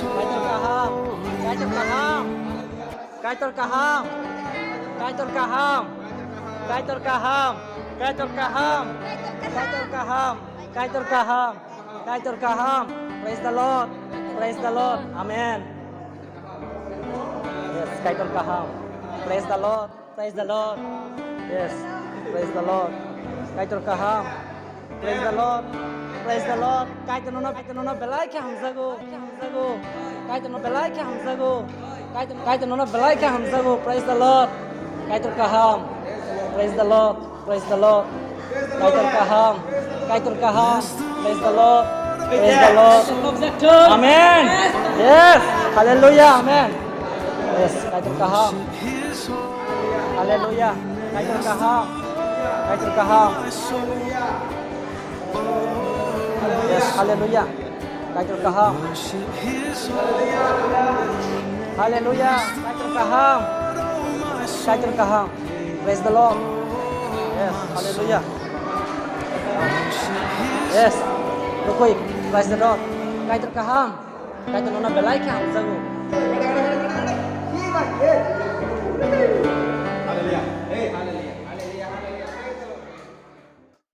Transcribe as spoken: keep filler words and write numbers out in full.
Kaitor kaham. Kaitor kaham. Kaitor kaham. Kaitor kaham. Kaitor kaham. Kaitor kaham. Kaitor kaham. Kaitor kaham. Kaitor kaham. Praise the Lord. Praise the Lord. Amen. Yes, Kaitor kaham. Praise the Lord. Praise the Lord. Yes. Praise the Lord. Kaitor kaham. Praise the Lord. Praise the Lord. Kaitor nono, Kaitor nono belai khe hamjago. Hamjago. Kaitor nono belai khe hamjago. Kaitor, Kaitor nono belai khe hamjago. Praise the Lord. Kaitor kaham. Praise the Lord. Praise the Lord. Kaitor kaham. Kaitor kaham. Praise the Lord. Praise the Lord. Amen. Yes. Hallelujah. Amen. Yes. Kaitor kaham. Hallelujah. Kaitor kaham. Kaitor kaham. Yes. Hallelujah. Kaitor kaham. Hallelujah. Kaitor kaham. Kaitor kaham. Praise the Lord. Yes. Hallelujah. Yes. Rukui. Praise the Lord. Kaitor kaham. Kaitor nono belai khe hamjago. Hallelujah. Hey, hallelujah.